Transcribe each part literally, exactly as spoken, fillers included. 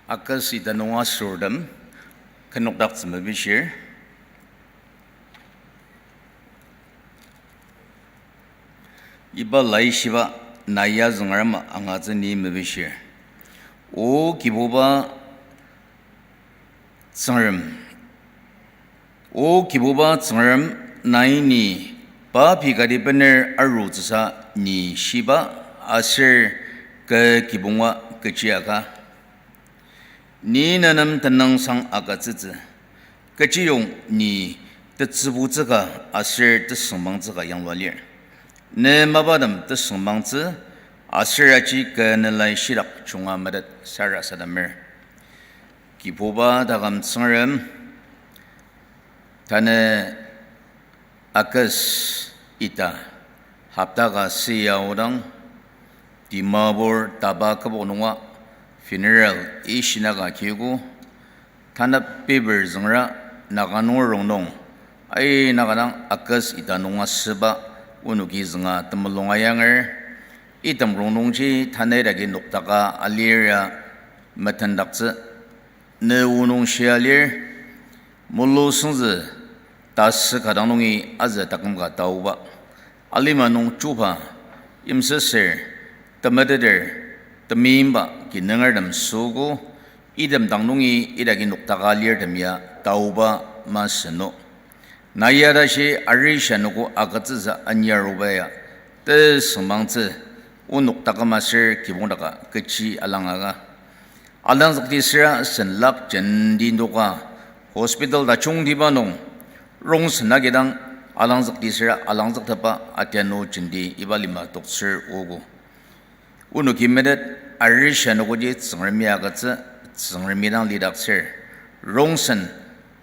August ita nung asürtem, kü nokdaktsü mepishir. Iba laishiba nai ya züngrem angatsü ni mepishir. O Kibuba Tsüngrem, O Kibuba Tsüngrem, nai ni pa pei kati bener arutsüsa ni shiba aser kü kibonga kechi aka. Ni nenem tenüngsang agütsütsü, kechiyong ni tetsübutsüka aser tesüngmangtsüka yanglua lir. Ne mapatem tesüngmangtsü, aser aji kü ne lai shidak junga metet sarasademer. Kibuba taküm Tsüngrem, tanü August ita, hopta ka süa aodang, Dimapur taba kübok nunga funeral ishina ka kiogo, tanü paper züngra Naga nunger rongnung, aina ka dang August ita nung asüba onoki zünga temulung ayanger, item rongnungji tanü idaki noktaka alir ya metendaktsü, ne o nung shia lir, mulu süngzü tasü ka dang nungi azü taküm ka taoba. Alima nung chuba, yimsüsür, temeteter, temeimba kinungertem süogo, item dang nungi idaki noktaka lirtem ya taoba masü no. Nai ya tashi arishi anogo agütsüsa anyaruba ya tesüngmangtsü, onok taküm aser kibong daka kechi alangaka. Alangzükti süra senlak jenti noka hospital tajungtiba nung rongsen agidang alangzükti süra alangzüktepba atianu jenti iba lima toktsür ogo. Onoki metet arishi anogoji Tsüngremi agütsü, Tsüngremi dang lidaktsür. Rongsen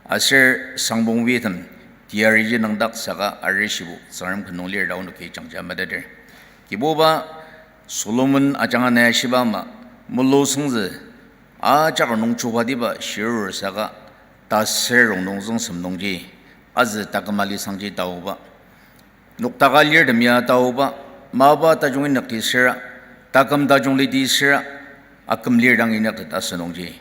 aser sangpong vitem teyariji nüngdak saka arishibo Tsüngrem ken nung lir ta onoki jangja meteter. Kibuba, Solomon ajanga nai ashiba ama, mulu süngzü, ajak nung chubatiba shirur saka, tasür rongnung züngsem nungji, azü taküm alisangji taoba. Noktaka lirtem ya taoba, mapa tajung inyakti süra, taküm tajung liti süra, aküm lir dang inyaktet asü nungji.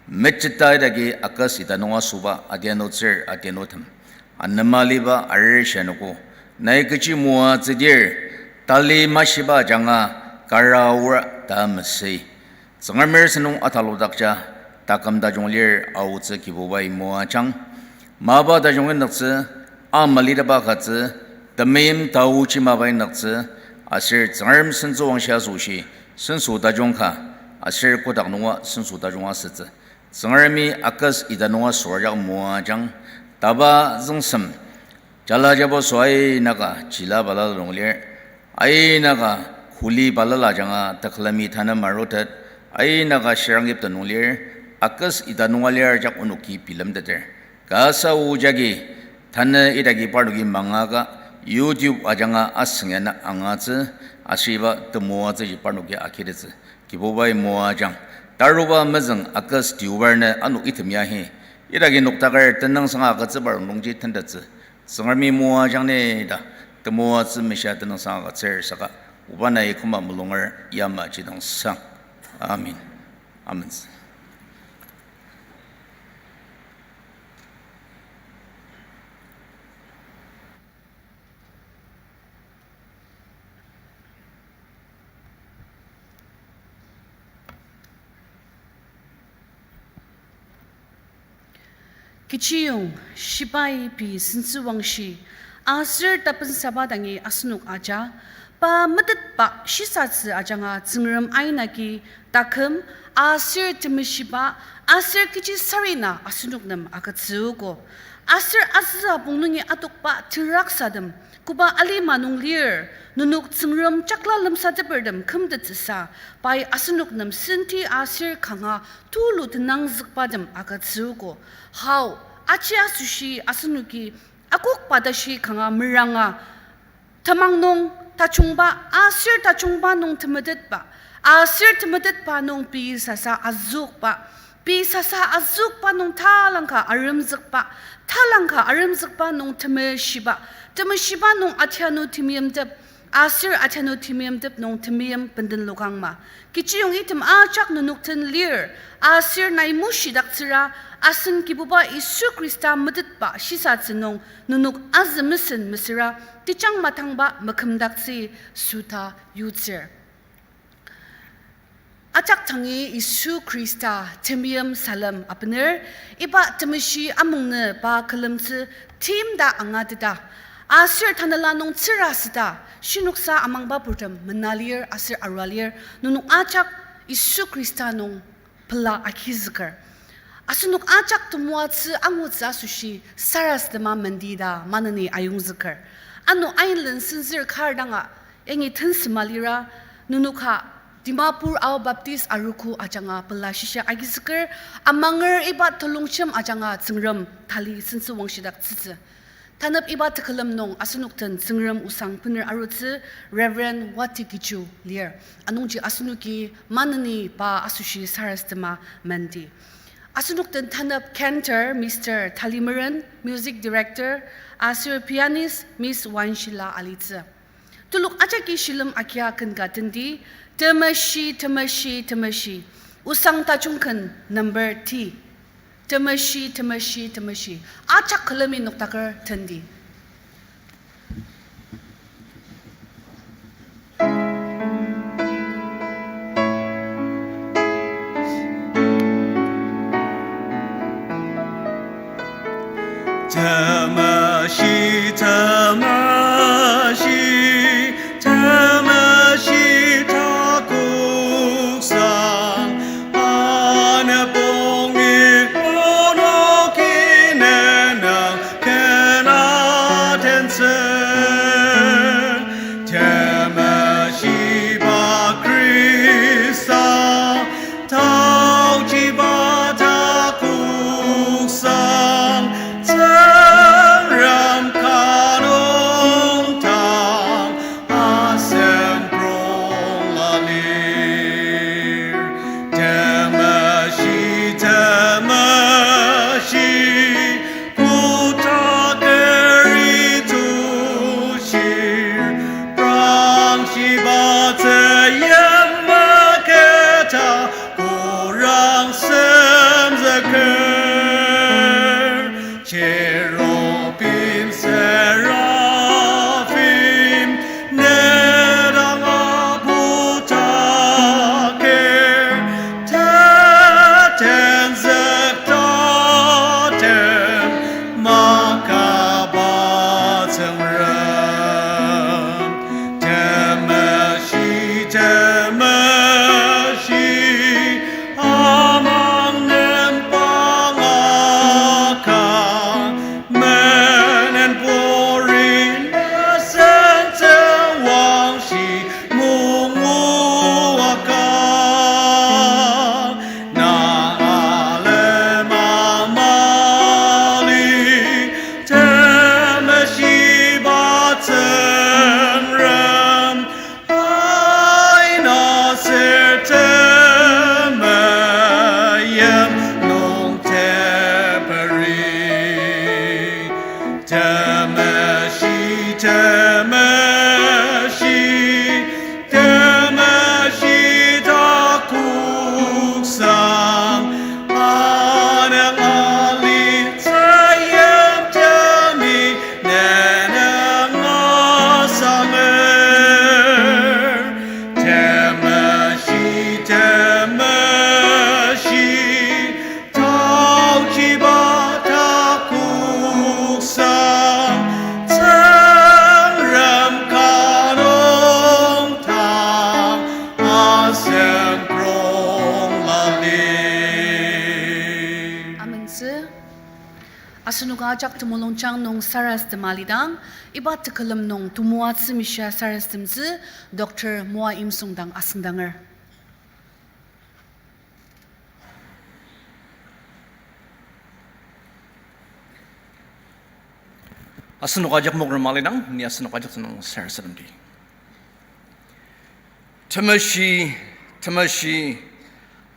Mecheta idaki August ita nung asüba atianutsür atianutem. Anema aliba arishi anogo, nai kechi moatsüdir, tali mashiba ajanga kara aor ta masü. Tsüngremer sentong ataludakja, taküm tajung lir aotsü Kibubai moajang. Mapa tajung inyaktsü, amalitepa katsü, temeim taochi mapa inyaktsü, aser Tsüngrem sentsüwangshi asoshi, senso tajung ka, aser kotak nunga senso tajung asütsü. Tsüngremi August ita nung asür ajak moajang, taba züngsem, jala jabo sü aina ka chila balala nung lir, aina ka kuli balala ajanga tekülemi tanü marutet, aina ka shirang yipta nung lir, August ita nung alir ajak onoki bilemteter. Kasa o jagi tanü idaki parnoki mangaka YouTube ajanga asüngyana angatsü, ashiba temoatsüji parnoki akitettsü. Kibubai moajang. Taruba mezüng August Deobar nü ano item yahi, idaki noktaker tenüngsang agütsüba rongnungji tentettsü. Tsüngremi moajang ni ta, temoatsü meshia tenüngsang agütsür saka, oba nai küma mulunger yamaji dang sang. Amen. Amen. Kechiyong shibai pei sentsüwangshi, aser tapensaba dangi asenok aja, pa metetba shisatsü ajanga Tsüngrem ain agi taküm, aser temeshiba, aser kechi sarena asenok nem agütsüogo. Aser azüa pong nungi adokba teraksatem, koba alima nung lir, nenok Tsüngrem jakla lemsatepertem kümtettsüsa, pai asenok nem senti aser kanga tulu tenangzükbatem agütsüogo. Hao, aji asoshi asenoki akokba tashi kanga meranga, temang nung tajungba, aser tajungba nung temetetba, aser temetetba nung pei sasa azükba, pei sasa azükba nung talangka aremzükba, talangka aremzükba nung temeshiba, temeshiba nung atianu temeimtep, Aser atanu temeimtep nung temeim benden lokangma. Kechiyong item ajak nenok den lir, aser nai mushidaktsüra, asen Kibuba Yisu Khrista metetba shisatsü nung nenok azü mesen mesüra, tejang matangba mekümdaktsü süta yutsür. Ajak tangi Yisu Khrista temeim salem abener, iba temeshi amungnü pa külemtsü tim ta angateta, aser tanela nung tsüra süta, shinoksa amangba purtem mena lir aser arua lir, nenok ajak Yisu Khrista nung pela agizüker. Asenok ajak temoatsü angutsü asoshi sarasadema mendi ta maneni ayongzüker. Ano ainlen senzür kar danga yangi tensema lira, nenok ka Dimapur Ao Baptist arogo ajanga pela shisa agizüker, amanger iba telongjem ajanga Tsüngrem tali sentsü wangshidaktsütsü. Tanep iba tekülem nung asenok den Tsüngrem osang bener arutsü Reverend Wati Kichu lir. Anungji asenoki maneni pa asoshi sarasadema mendi. Asenok den tanep cantor Mister Talimeren, music director, aser pianist Miss Wanshila alitsü. Telok ajaki shilem agia ken ka tendi, Temeshi, Temeshi, Temeshi. Osang tajung ken number T. Temeshi, Temeshi, Temeshi. Ajak külemi noktaker tendi. Temeshi, temeshi, temeshi takoksang, ane pongi onoki nenang kena tentsü. Temeshiba Khrista, taochiba takoksang, Tsüngrem ka nung tang asemprongla lir. Temeshi, temeshi, kotakeri tushir, prangshiba temeim maketa korang semzüker. Cherubim, seraphim, ne dang aputaker, tetenzük tatem makaba Tsüngrem. Temeshi, temeshi, amang nem pang akang, menen puri mesen tewangshi mungu akang. Na alema mali, temeshiba Tsüngrem, aina ser temeim nung teperi. Temeshi, temeshi, temeshi takoksang, anang alitsü yimtemi nenang asanger. Temeshi, temeshi, taochiba takoksang, Tsüngrem ka nung tang asemprongla lir. Amentsü. Asenoka ajak temulungjang nung sarasadema lidang, iba tekülem nung temoatsü mishia sarasademtsü Doctor Moa Imsung dang asüngdanger. Asenok ajak mokren malidang, ni asenok ajak tenüng sarasademdi. Temeshi, temeshi,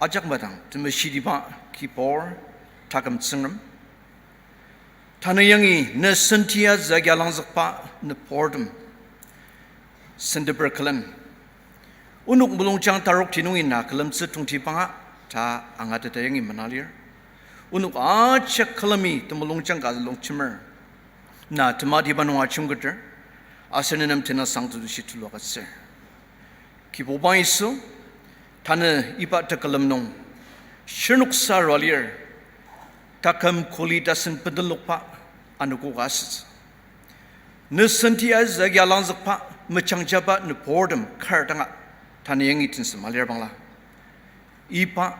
ajak madang, temeshitiba Kibur, taküm Tsüngrem. Tanü yangi ne sentia zagi alangzükba nüburtem. Senteper külen. Onok mulungjang tarokti nungi na külemtsü tongtibanga ta angateta yangi mena lir. Onok ajak külemi temulungjang ka longjemer. Na tematiba nung ajungketer, aser nenem tenüngsang tetushi tulu agütsür. Kibuba Yisu, tanü iba tekülem nung, shirnoksa arua lir, taküm kuli tasen bendenlokba anogo ka asütsü. Ne senti azü agi alangzükba, mejangjaba nüburtem kar danga, tanü yangi tensem alir bangla. Iba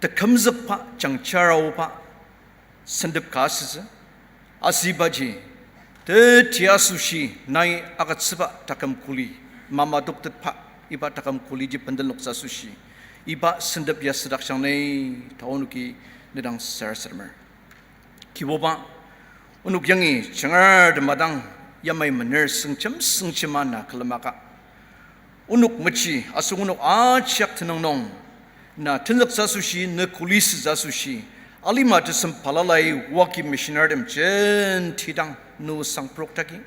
tekümzükba jangjar aoba sentep ka asütsü. Asübaji, teti asoshi nai agütsüba taküm kuli, mamadoktetba iba taküm kuliji bendenloktsü asoshi, iba sentep ya südakjang ni ta onoki nedang sarasademer. Kibuba, onok yangi jangar tema dang yamai mener süngjem süngjema na külemaka. Onok mechi, aser onok ajak tenüng nung, na tenzüktsü asoshi, ne kuli sütsü asoshi, alima tesem balalai waki missionarytem jenti dang ne osang prok taki,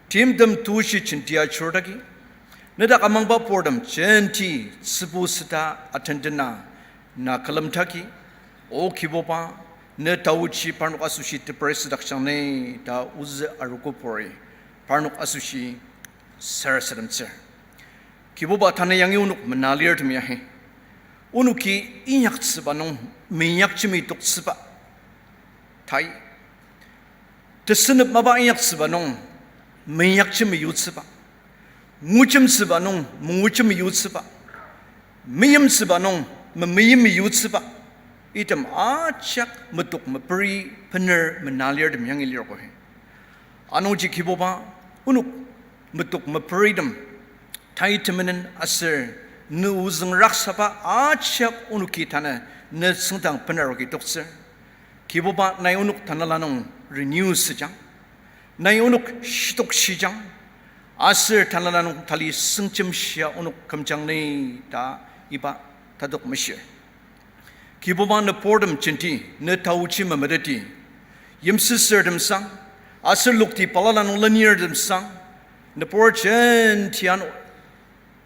timtem tushi jenti ajur taki, nedak amangba purtem jenti tsübu süta atendena na külem taki, O Kibuba, ne taochi parnok asoshi teper südakjang ni ta ozü arogo puri, parnok asoshi sarasademtsür. Kibuba, tanü yangi onok mena lirtem ya hi, onoki inyaktsüba nung meinyakjemi toktsüba tai, tesünep mapa inyaktsüba nung meinyakjemi yutsüba, ngujemtsüba nung mengujemi yutsüba, meimtsüba nung memeimi yutsüba, item ajak metok meperi bener mena lirtem yangi lirgo hi. Anungji Kibuba, onok metok meperitem tai temenen aser ne ozüng raksaba ajak onoki tanü ne tsüngdang benaroki toktsür. Kibuba, nai onok tanela nung renew süjang, nai onok shitok shijang, aser tanela nung tali süngjem shia onok kümjang ni ta iba tatok meshir. Kibuba, nüburtem jenti ne taochi memeteti, yimsüsürtem sang, aser lokti balala nung lenirtem sang, nübur jenti ano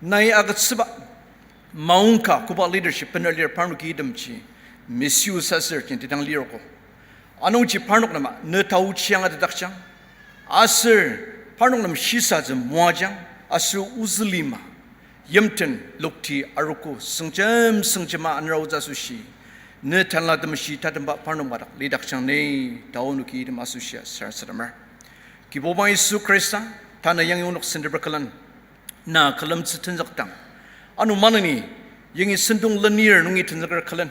nai agütsüba maongka koba leadership bener lir parnoki itemji misuse aser jenti dang lirgo. Anungji parnok nem ne taochi angatetdakjang, aser parnok nem shisatsü moajang, aser ozü lima, yimten lokti arogo süngjem süngjema aneraotsü asoshi, ne Tanela Temeshi tatemba parnok madak lidakjang ni ta onoki item asoshia sarasademer. Kibuba Yisu Khrista, tanü yangi onok senteper külen na külemtsü tenzükdang, ano maneni yangi sentong lenir nungi tenzüker külen,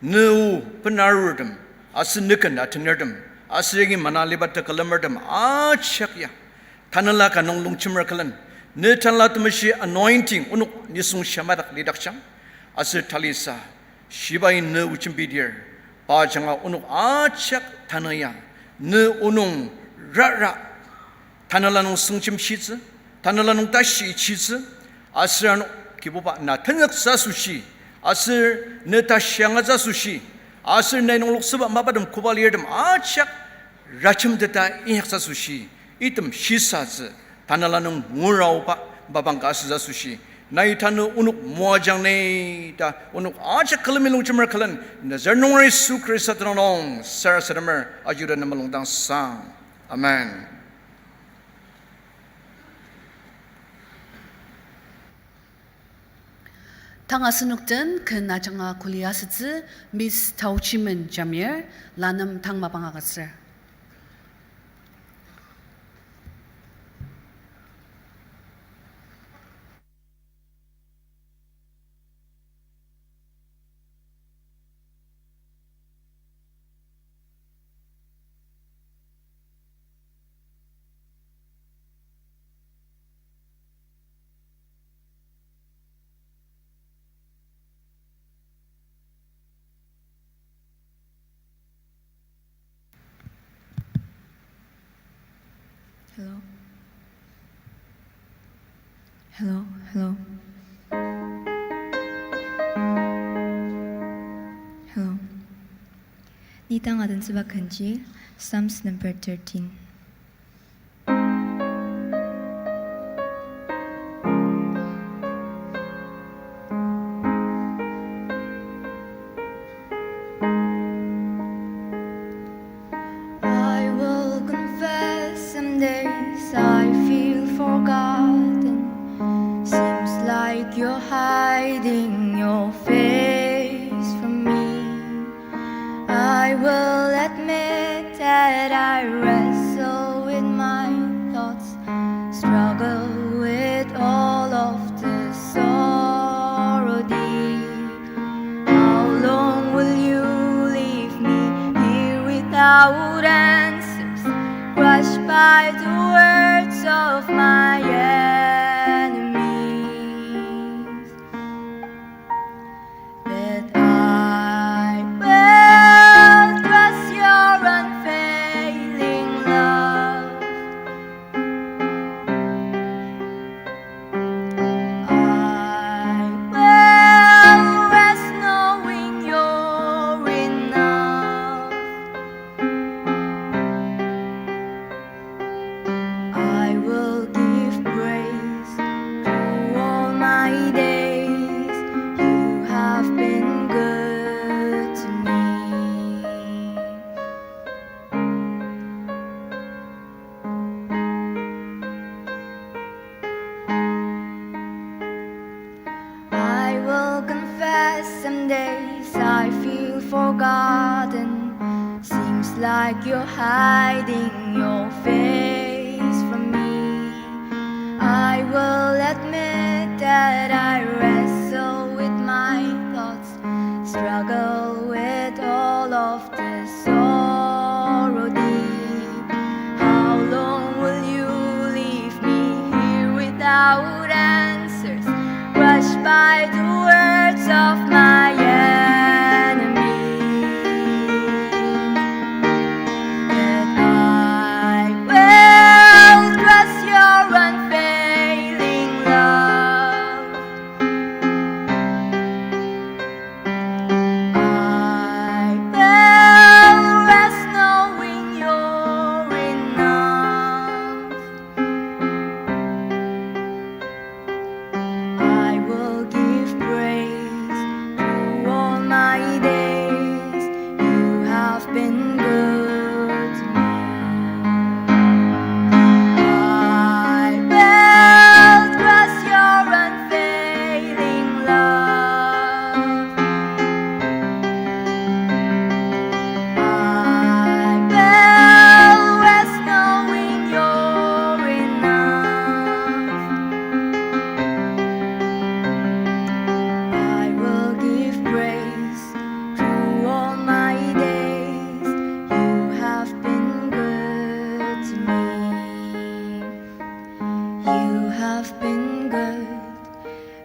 ne o benarurtem, aser ne ken atenertem, aser yangi manaliba tekülemertem ajak ya Tanela ka nung longjemer külen, ne Tanela Temeshi anointing onok nisung shia madak lidakjang, aser talisa shibai ne o jembidir, pa ajanga onok ajak tanü ya ne o nung rara Tanela nung süngjemshitsü, Tanela nung tashi ichitsü, aser ano Kibuba na tenzüktsü asoshi, aser ne tashi angatsü asoshi, aser nai nungloktsüba mapatem koba lirtem ajak rajemteta inyaktsü asoshi, item shisatsü Tanela nung nguraoba mapang ka asütsü asoshi, nai tanü onok moajang ni ta onok ajak külemi longjemer külen, Nazareth nunger Yisu Khrista tenüng nung sarasademer, ajuda ne mulung dang sang. Amen. Tang asenok den ken ajanga kuli asütsü Miss Taochimen Jamir, lanem tang mapang agütsür. Hello? Hello, hello. Hello. Ni tang adentsüba kenji, Psalms number thirteen. I wrestle with my thoughts, struggle with all of the sorrow deep. How long will you leave me here without answers, crushed by the words of my enemies? But I will trust your unfailing love. I will rest knowing you're enough. I will give praise through all my days. You have been good to me. I will confess some days I feel forgotten. Seems like you're hiding your face from me. I will admit that I wrestle with my thoughts, struggle with all of the sorrow deep. How long will you leave me here without answers, crushed by the words of my enemies? But I will trust your unfailing love. I will rest knowing you're enough. I will give praise through all my days. You have been good to me. I will trust your unfailing love. I will rest knowing you're enough. I will give praise through all my days. You have been good to me. You have been good,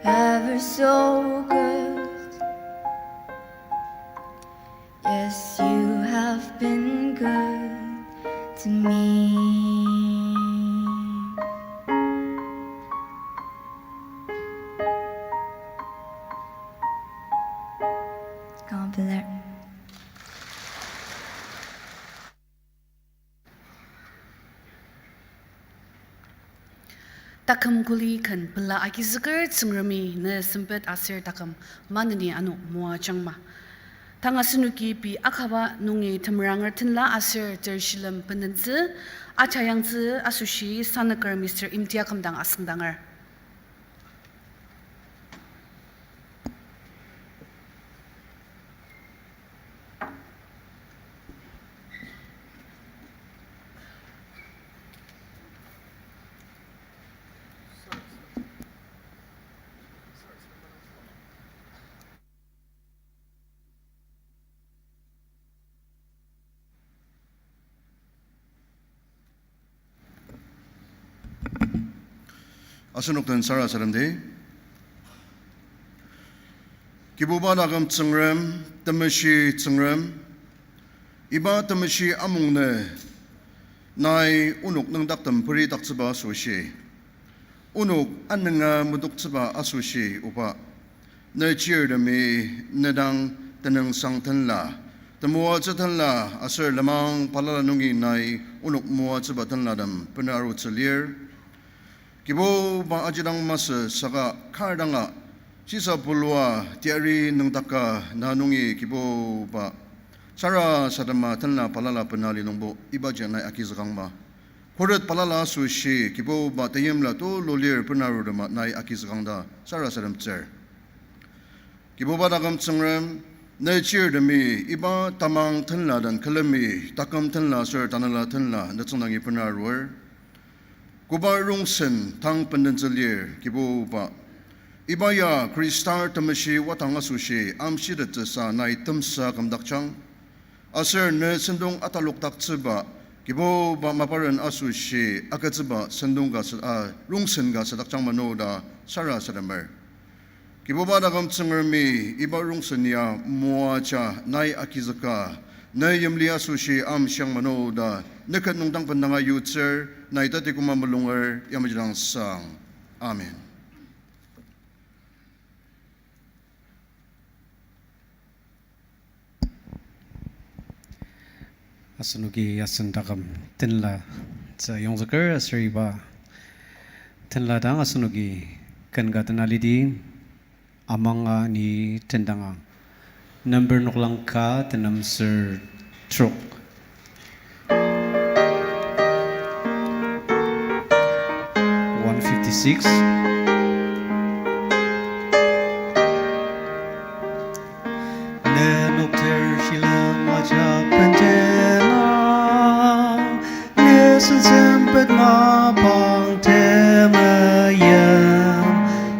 ever so good. Yes, you have been good to me. Kanga pelar. Taküm kuli ken pela agizüker Tsüngremi ne sempet aser taküm maneni ano moajangma. Tang asenoki pei akaba nungi temeranger tenla aser ter shilem benentsü, acha yangtsü asoshi sanüker Mister Imtia kümdang asüngdanger. Asenok den sarasademdi. Kibuba taküm Tsüngrem, temeshi Tsüngrem, iba temeshi amungnü nai onok nüngdaktem peridaktsüba asoshi, onok anünga medoktsüba asoshi oba, ne chirtemi ne dang tenüngsang tenla, temoatsü tenla aser lenmang balala nungi nai onok moatsüba tenlatem bena arutsü lir. Kibuba, aji dang masü saka kar danga shisa pulua teyari nüngdaka na nungi Kibuba, sarasadema tenla balala bena li nungbo ibaji nai agizükangma. Khuret balala asoshi Kibuba, teimla tulu lir bena arudema nai agizükang ta sarasademtsür. Kibuba taküm Tsüngrem, Ne chirtemi iba tamang tenla den külemi taküm tenla aser tanela tenla ne tsüngdangi bena arur. Koba rongsen tang bendentsü lir, Kibuba. Iba ya Khristar temeshi wadang asoshi amshitettsüsa nai temsa kümdakjang. Aser ne sentong atalokdaktsüba, Kibuba maparen asoshi agütsüba sentong ka sü-, a, rongsen ka südakjang mano ta sarasademer. Kibuba taküm Tsüngremi iba rongsen ya moaja nai agizüka, ne yimli asoshi amshiang mano ta, ne ket nungdang bendanga yutsür, nai tati küma mulunger, yamaji dang sang. Amen. Asenoki asen taküm tenla tsü yongzüker aser iba tenla dang asenoki ken ka tena lidi amanga ni tendangang. Number noklang ka tenem ser trok. One fifty-six. Nenok ter shilem ajak bendena, ne sen sempet mapang temeim,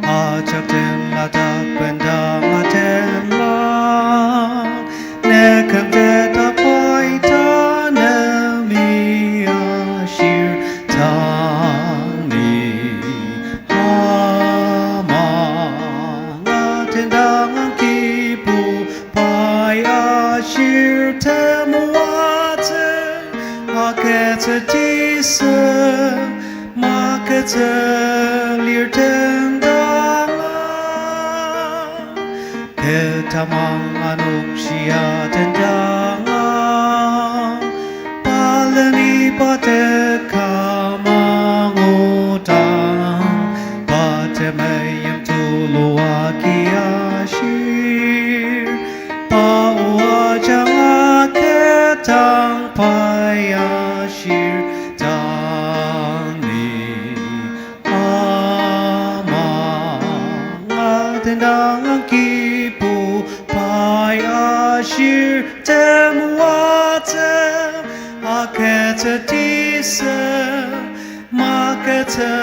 ajak tenla dak bendang atenla, ne kümtet dak pai tanemi ashir tang ni amanga tendangang Kibu pai ashir temoatsü agütsütisü maketsü lir tendanga. Kü tamang anokshia tendanga, paleni pa teka mangudang, pa temeim tulu agi ashir, pa o ajanga ketang pai ashir tang ni amanga tendangang Kibu pai ashir temoatsü agütsütisü maketsü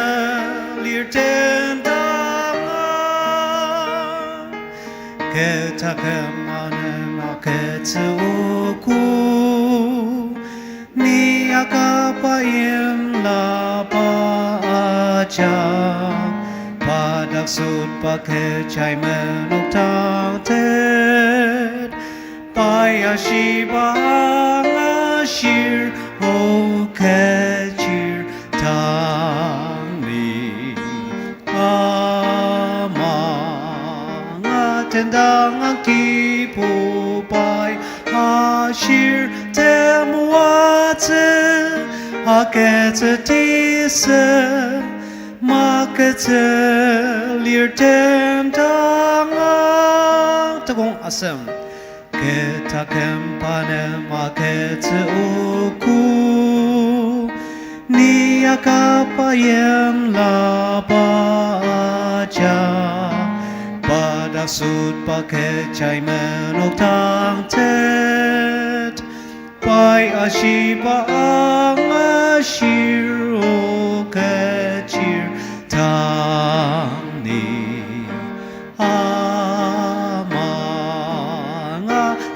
lir tendanga. Kü taküm anem agütsü ogo, ni akaba imlaba ajak, pa dak sütba kechi menok tangtet, pai ashiba angashir o kechir tang ni amanga tendangang Kibu pai ashir temoatsü agütsütisü maketsü lir tendanga. Tekong asem. Kü taküm pa nem agütsü ogo, ni akaba imlaba ajak, pa dak sütba kechi menok tangtet, pai ashiba angashir o kechir tang ni amanga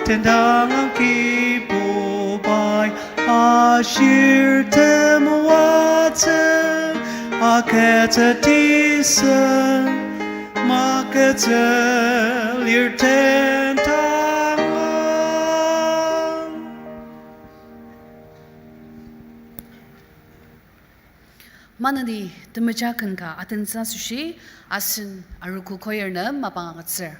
tendangang Kibu pai ashir temoatsü agütsütisü maketsü lir tendanga. Maneni temeja ken ka atentsü asoshi asen arogo choir nem mapang agütsür.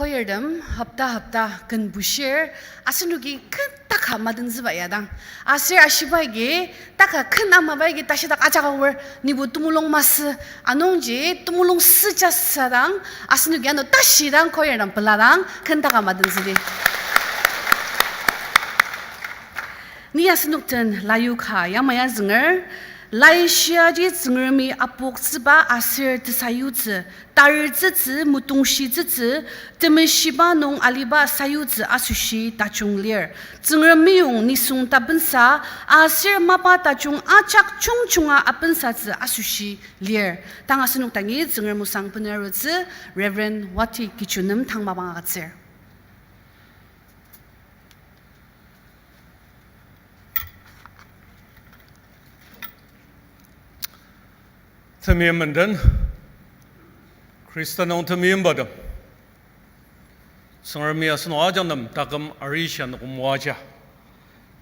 Choirtem hopta hopta ken bushir, asenoki ken taka matentsüba ya dang. Aser ashiba agi, taka ken amaba agi tashidak ajak aor, nibo temulung masü, anungji temulung süja sadang, asenoki ano tashi dang choirtem peladang, ken taka matentsüdi. Ni asenok den layu ka yamai azünger, Laishiaji Tsüngremi apoktsüba aser tesayutsü, taritsütsü, metongshitsütsü, temeshiba nung aliba sayutsü asoshi tajung lir. Tsüngrem meyong nisung tapensa, aser mapa tajung ajak jungjunga apensatsü asoshi lir. Tang asenok dangi Tsüngrem osang bener arutsü Reverend Wati Kichunem tang mapang agütsür. Temeim menden, Khrista nung temeimbatem, Tsüngremi asenok ajak nem taküm arishi anogo moaja.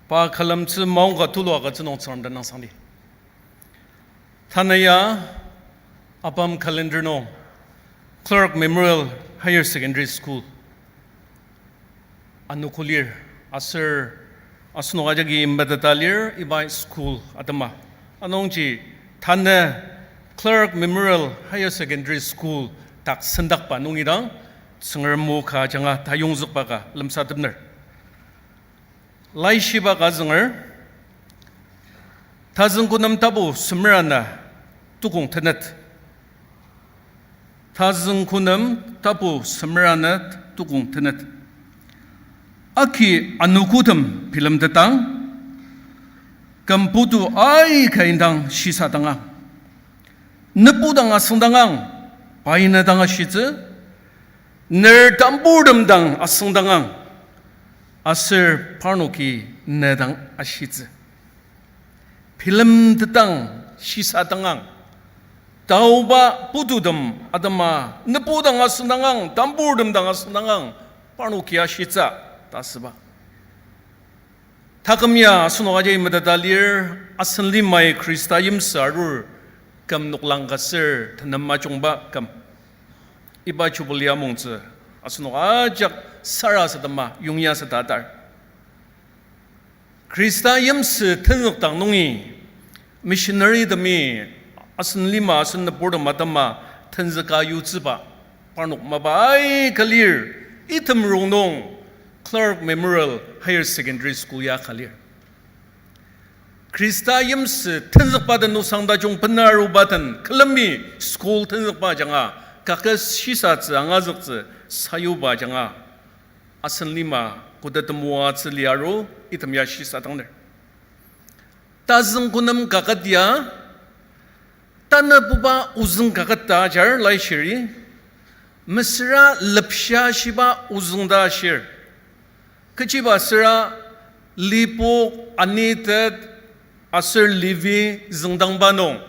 Pa külemtsü maongka tulu agütsü nung Tsüngrem tenüngsangdi. Tanü ya ABAM calendar nung Clark Memorial Higher Secondary School anogo lir, aser asenok ajaki meteta lir iba school atema. Anungji tanü Clark Memorial Higher Secondary School dak sendakba nungi dang Tsüngrem o ka ajanga tayongzükba ka lemsatepner. Laishiba ka zünger, Tazüngkünem tapu semer ana tukong tenet. Tazüngkünem tapu semer ana tukong tenet. Aki anogotem bilemtetang, küm putu aika indang shisadangang. Nübu dang asüngdangang, pai ne dang ashitsü, ner tamburtem dang asüngdangang, aser parnoki ne dang ashitsü. Bilemtetang shisadangang, taoba pututem atema nübu dang asüngdangang, tamburtem dang asüngdangang, parnoki ashitsü ta asüba. Taküm ya asenok ajai meteta lir, asen limai Khrista yimsü arur küm noklang ka ser tenem majungba küm. Iba Jubilee amongtsü asenok ajak sarasadema yongya süta atar. Khrista yimsü tenzükdang nungi missionary temi asen lima asen nüburtem atema tenzüka yutsüba parnok mapa aika lir, item rongnung Clark Memorial Higher Secondary School ya ka lir. Khrista yimsü tenzükba den osang tajung bena aruba den külemi school tenzükba ajanga kaket shisatsü angazüktsü sayuba ajanga asen lima koda temoatsü liaru item ya shisadangner. Tazüngkünem kaket ya, tanü puba ozüng kaket ta ajar Laishiri, mesüra lepsha shiba ozüng ta ashir. Kechiba süra Lipok, Anitet, aser Levi züngdangba nung,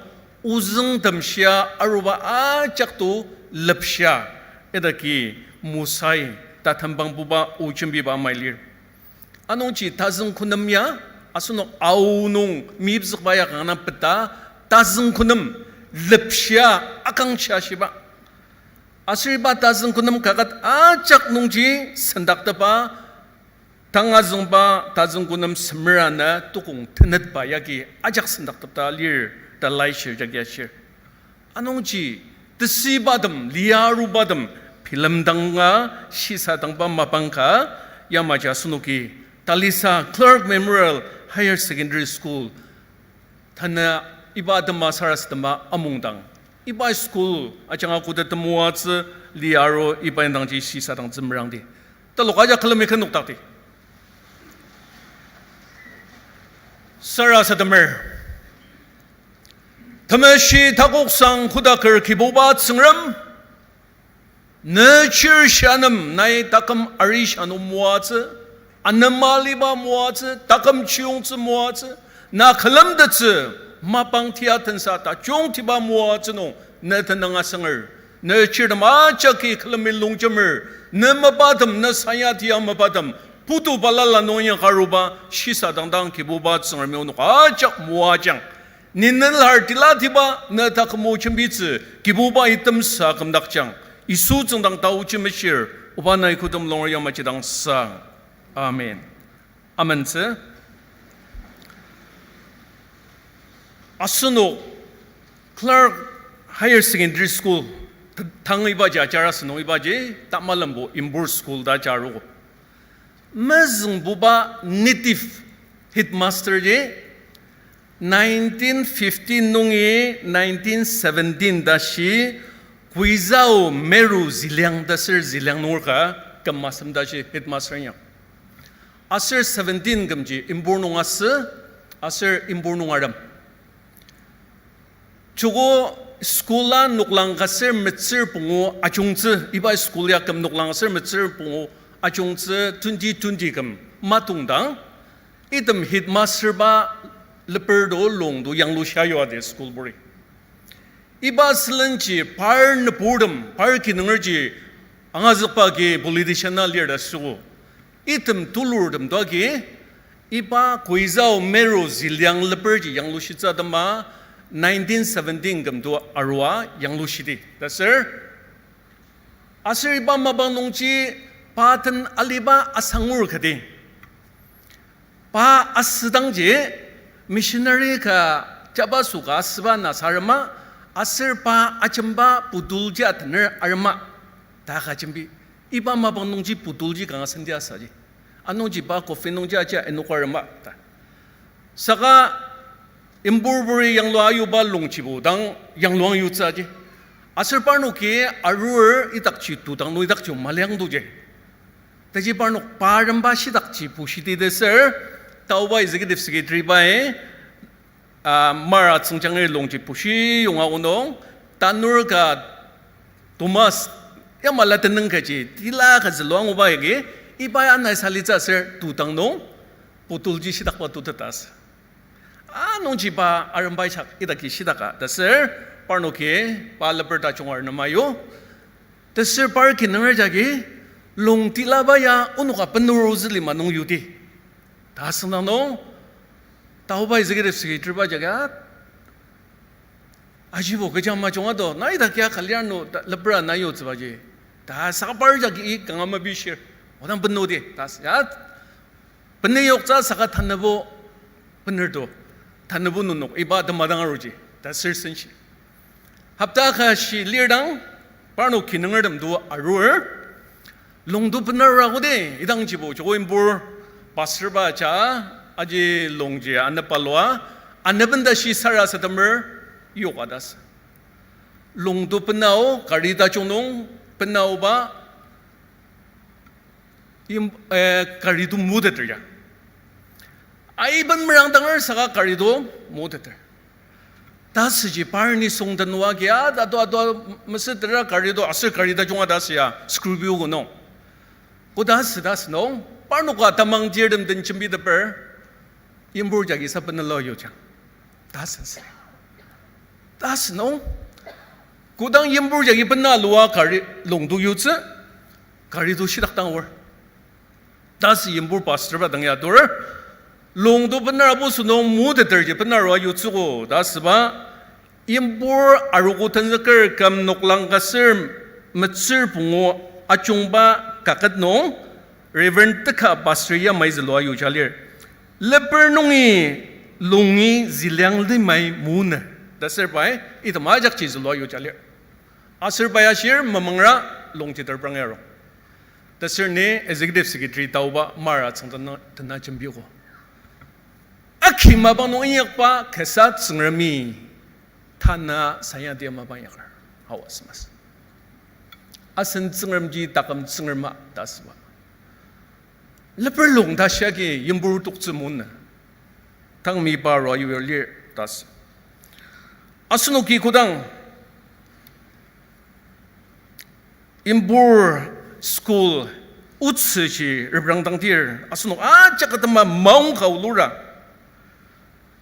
ozüng temshia aruba ajak to lepsha, idaki Mosai tatembangbuba o jembiba amai lir. Anungji tazüngkünem ya, asenok Ao nung meyipzükba ya kanga peta, tazüngkünem lepshia akangshia shiba. Aser iba tazüngkünem kaket ajak nungji sendaktepa, tangazüngba tazüngkünem semer ana tukong tenetba yagi ajak sendaktepta lir ta Laishir jagi ashir. Anungji tesüibatem, liarubatem, bilemdanga shisadangba mapang ka, yamaji asenoki Talisa Clark Memorial Higher Secondary School, tanü iba atema sarasadema amongdang, iba school ajanga koda temoatsü liaru iba indangji shisadangtsü merangdi. Talok ajak külemi ken nokdakdi. Sarasademer. Temeshi takoksang kodaker Kibuba Tsüngrem, ne chir shianem nai taküm arishi ano moatsü, anema aliba moatsü, taküm chiyongtsü moatsü, na külemtettsü, mapang tia tensa tajungtiba moatsü nung ne tenüng asanger. Ne chirtem ajaki külemi longjemer, ne mapatem, ne sayatia mapatem, putu balala nung inyaka aruba shisadangdang Kibuba Tsüngremi onok ajak moajang. Ni ne lar tilatiba ne taküm o jembitsü Kibuba item sa kümdakjang. Yisu tsüngdang taoji meshir, Oba nai kodem longer yamaji dang sa. Amen. Amentsü. Asenok Clark Higher Secondary School, t-, tang ibaji ajar asünung ibaji, tamalembo Impur School ta ajarogo. Mezüngbuba native headmaster ji, nineteen fifteen nungi nineteen seventeen tashi Kuizao Meru Zeliang ta ser Zeliang nunger ka küm asem tashi headmaster inyak. Aser seventeen kümji Impur nung asü, aser Impur nung arem. Joko school-a noklang ka ser metsür pungu ajungtsü, iba school ya küm noklang ka ser metsür pungu ajungtsü twenty twenty küm matongdang, item headmaster-ba leper to lung to yanglushia yua di school buri. Iba sülenji par nüburtem, par kinungerji angazükba agi politician-a lir ta süogo. Item tulurtem to agi, iba Kuizao Meru Zeliang leperji yanglushitsü atema nineteen seventeen küm to arua yanglushidi ta ser. Aser iba mapang nungji pa den aliba asangur kati. Pa asüdangji missionary ka jabaso ka asüba nasa arema, aser pa ajemba putulji atener arema, ta ka jembi. Iba mapang nungji putulji kanga senti asaji. Anungji pa coffin nungji aji enoka arema ta. Saka Impur buri yanglua ayuba longjibo dang yangluang yutsü aji. Aser parnoki arur idakji tudang nung idakji maliang tuji. Taji parnok paremba shidakji pushiti ta ser, taoba executive secretary bai, ah, mara tsüngjangi longji pushi yonga onung, tanur ka Thomas, yamala tenüng kaji, tila ka zülua nguba yagi, iba ya nai salitsü aser tudang nung, putulji shidakba tuteta asü. Anungji pa aremba ishak idaki shidaka ta ser, parnoki pa leper tajung arnema yu. Ta ser par kinunger jagi, lung tilaba ya onoka penuru zülima nung yuti. Ta asüngdang nung, taoba executive secretary ba jagi, ajibo kecha majung ado, na idaki ya kaliar nung ta lepera na yutsübaji. Ta saka par jagi i kanga mabishir. Odang penuti, ta s-, ya, peni yoktsü saka tanübo bener to, tanübo nenok iba temadang aruji, ta ser senshi. Hapta ka shi lirdang, parnok kinungertem to arur, lung to benarua kodi, idangjibo joko Impur pastor ba ja, aji longji anepa lua, aneben tashi sarasademer yoka ta asü. Lung to benao, kari tajung nung benaoba, Im-, eh, kari to moteter ya. Aiben merangdanger saka kari to moteter. Ta süji par nisung tenua kia, tato ato mesütera kari to aser kari tajunga ta asü ya, screw bi ogo nung. Koda asü ta asü nung, parnoka tamang tirtem den jembiteper, Impur jagi sa benela yojang. Ta asü sü. Ta asü nung, kodang Impur jagi bena lua kari lung to yutsü, kari to shidak dang aor. Ta asü Impur pastor ba dang ya atur, lung to benera bu sünung moteterji benarua yutsügo, ta asüba, Impur arogo tenzüker küm noklang ka ser metsür pungu ajungba kaket nung, Reverend teka pastor yamai zülua yuja lir. Leper nungi lungi zeliang limai muna. Ta ser pai, item ajakji zülua yuja lir. Aser pai ashir mamangra longji terprang yaro. Ta ser ni executive secretary taoba mara tsüngdang tena jembiogo. Aki mapang nung inyakba kasa Tsüngremi tana sayadi mapang yakar. Hawa semas. Asen Tsüngremji taküm Tsüngrema ta asüba. Leper lung ta shia agi Impur toktsü muna. Tang mi pa arua yulir ta asü. Asenoki kodang Impur school otsüji reprangdangdir, asenok ajak atema maong ka olura.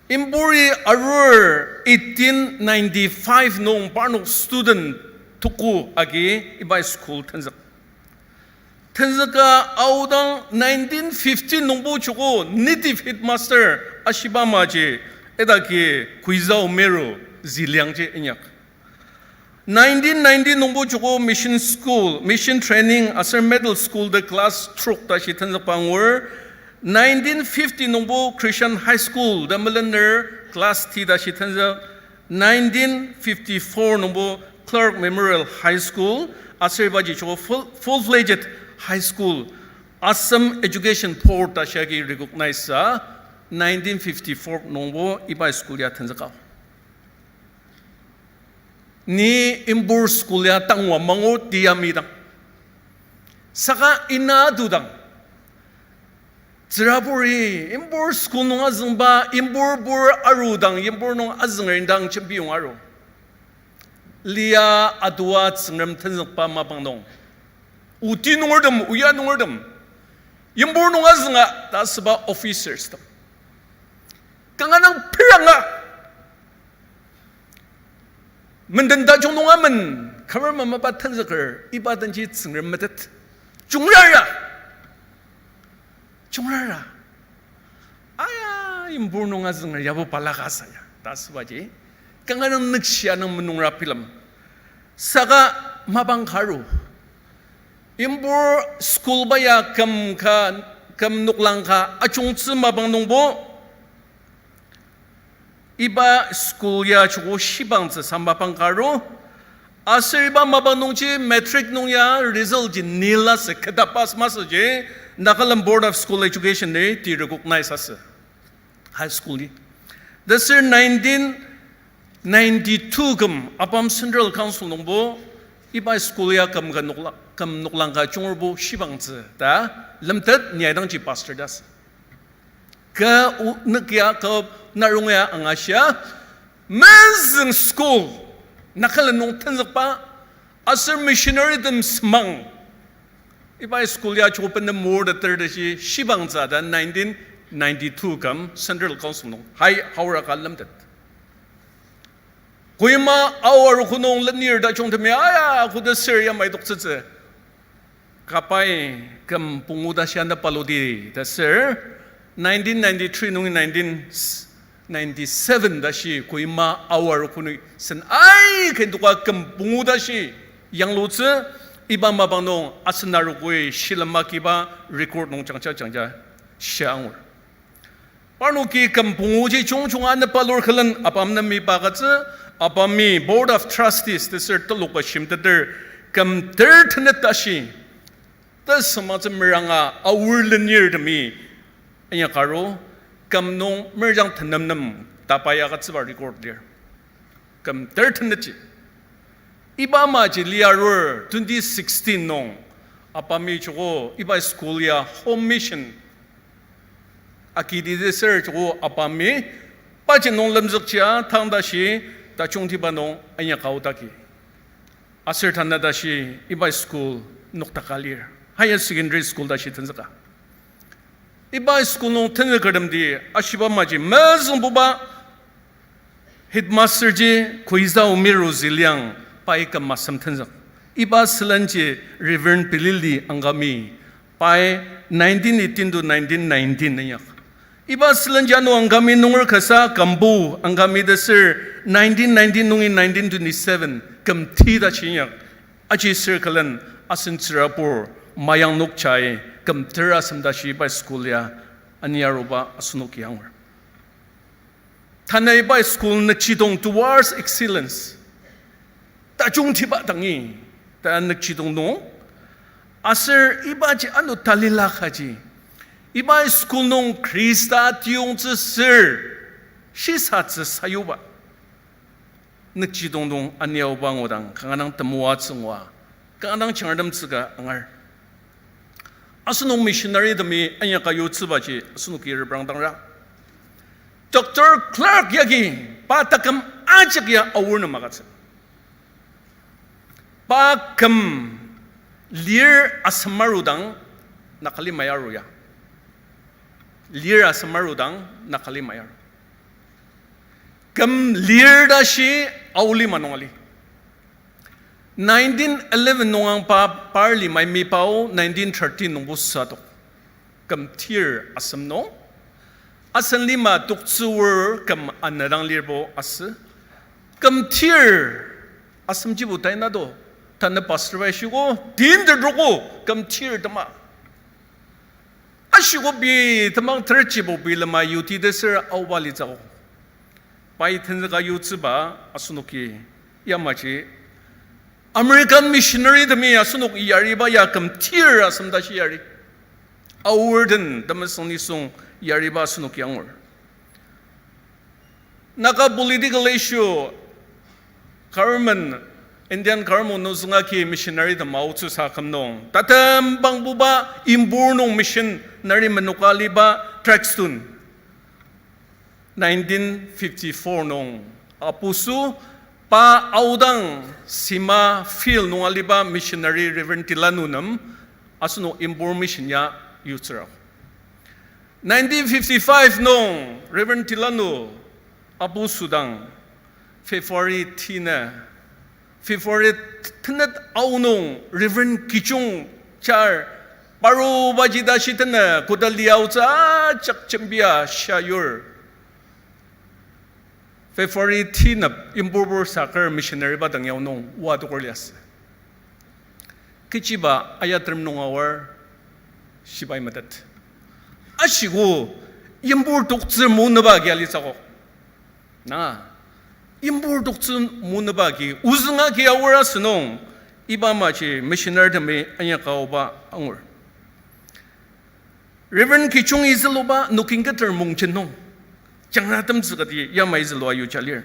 Impuri arur eighteen ninety-five nung parnok student tuku agi iba school tenzük. Tenzüka aodang nineteen fifteen nungbo joko native headmaster ashiba maji idaki Kuizao Meru Zeliangji inyak. Nineteen ninety nungbo joko mission school, mission training aser middle school ta class trok tashi tenzükba angur. Nineteen fifty nungbo Christian High School ta melener class ti tashi tenzük. Nineteen fifty-four nungbo Clark Memorial High School, aser ibaji joko full, full-fledged high school, Assam Education Board ta shia agi recognize sa, nineteen fifty-four nungbo iba school ya tenzüka. Ni Impur school ya tangwa mangu tiyami dang. Saka ina adudang. Tsüraburi, Impur school nung azüngba, Impur bur arudang, Impur nung azünger indang jembiyong aru. Lia adua Tsüngrem tenzükba mapang nung. Oti nungertem, oya nungertem. Impur nung azünga ta asüba officers tem. Kanga dang piranga. Menden tajung nung amen, government mapa tenzüker, iba denji Tsüngrem metet. Jungrara. Jungrara. Aya, Impur nung azünger yabo balaka saya. Ta asübaji. Kanga dang nükshia nung menungra bilem. Saka mapang ka aru. Impur school ba ya küm ka, küm noklang ka ajungtsü mapang nungbo. Iba school ya joko shibangtsü sa mapang ka aru. Aser iba mapang nungji matric nung ya result ji nil asü, keta pass masüji, Nagaland Board of School Education ni ti recognize asü. High school ni. Taser nineteen ninety-two küm ABAM Central Council nungbo iba school ya küm ka nokla-, küm noklang ka jungerbo shibangtsü ta lemtet ni aidangji pastor ta asü. Kü o-, nükya, kü narong ya angashia, mezüng school, Nagaland nung tenzükba, aser missionary tem semang. Iba school ya joko bener morteter tashi shibangtsü ta nineteen ninety-two küm Central Council nung. Hai, haora ka lemtet. Kohima Ao arogo nung lenir tajungtemi aya koda ser yamai toktsütsü. Kapai küm pungu tashi ana paluti ta ser, nineteen ninety-three nungi nineteen ninety-seven tashi Kohima Ao arogo nung sen aika induka küm pungu tashi yanglutsü, iba mapang nung asen arogoi shilem akiba record nung jangja jangja shia angur. Parnoki küm punguji jungjunga ana palur külen ABAM nem iba agütsü, ABAMi Board of Trustees ta ser telokba shimteter küm ter tenet tashi tesüngmangtsü meranga Ao lenirtemi inyaka aru, küm nung merjang tenem nem tapai agütsüba record lir. Küm ter tenetji. Iba amaji liarur twenty sixteen nung ABAMi joko iba school ya home mission akiti ta ser joko ABAMi paji nung lemzükjia tang tashi tajungtiba nung inyaka aodaki. Aser tanü tashi iba school noktaka lir. Higher secondary school tashi tenzüka. Iba school nung tenzükertemdi ashiba amaji mezüngbuba headmaster ji Koizao Miru Zeliang pai küm asem tenzük. Iba sülenji Reverend Pilili Angami pai nineteen eighteen to nineteen nineteen inyak. Iba sülenji ano Angami nunger kasa kümbu Angami ta ser nineteen nineteen nungi nineteen twenty-seven küm ti tashi inyak. Aji ser külen asen tsürabur Mayang Nokjai küm ter asem tashi iba school ya ani aruba asenoki angur. Tanü iba school nükjidong towards excellence tajungtiba dangi ta nükjidong nung, aser ibaji ano talila kaji, iba school nung Khrista tiyongtsü ser shisatsü sayuba nükjidong nung aniaoba ngudang kanga dang temoatsü ngua, kanga dang jangratemtsü ka angar. Asenok missionary temi inyaka yutsübaji asenoki reprangdangra, Doctor Clark yagi pa taküm ajak ya Ao nem agütsü. Pa küm lir asem arudang Nagalima aru ya. Lir asem arudang Nagalima aru. Küm lir tashi Ao lima nung ali. Nineteen eleven nung ang pa par limai mipao nineteen thirteen nungbo süadok. Küm tir asem nung asen lima toktsür küm anadang lirbo asü. Küm tir Asemjibo taina do, tanü pastor bai shiko, tin tedroko, küm tir tema. Ashiko pei temang terchibo pei lema yuti tesür aoba litsüo. Pai tenzüka yutsüba asenoki yamaji American missionary temi asenok yariba ya küm tir asem tashi yari. Aor den temesüng nisung yariba asenoki angur. Naga political issue, government, Indian government nung zünga ki missionary tem aotsüsa küm nung, tatem bangbuba Impur nung missionary menoka aliba Truxtun. Nineteen fifty-four nung, apusu pa aodang Sima field nung aliba missionary Reverend Tilanu nem asenok Impur mission ya yutsüra. Nineteen fifty-five nung Reverend Tilanu apu sudang February ti nü, February tenet aonung Reverend Kichung char parubaji tashi tenü koda liaotsü ajak jembia shia yur. February ti nü Impur pur saker missionary ba dang yao nung oa tokur liasü. Kechiba ayatrem nung aor shibai metet. Ashiko, Impur toktsür munüba agi alitsüko. Na, Impur toktsür munüba agi ozüng agi aor asünung, iba amaji missionary temi inyaka aoba angur. Reverend Kichungi züluba nokingketer mungjen nung, jangratemtsü kati yamai zülua yuja lir.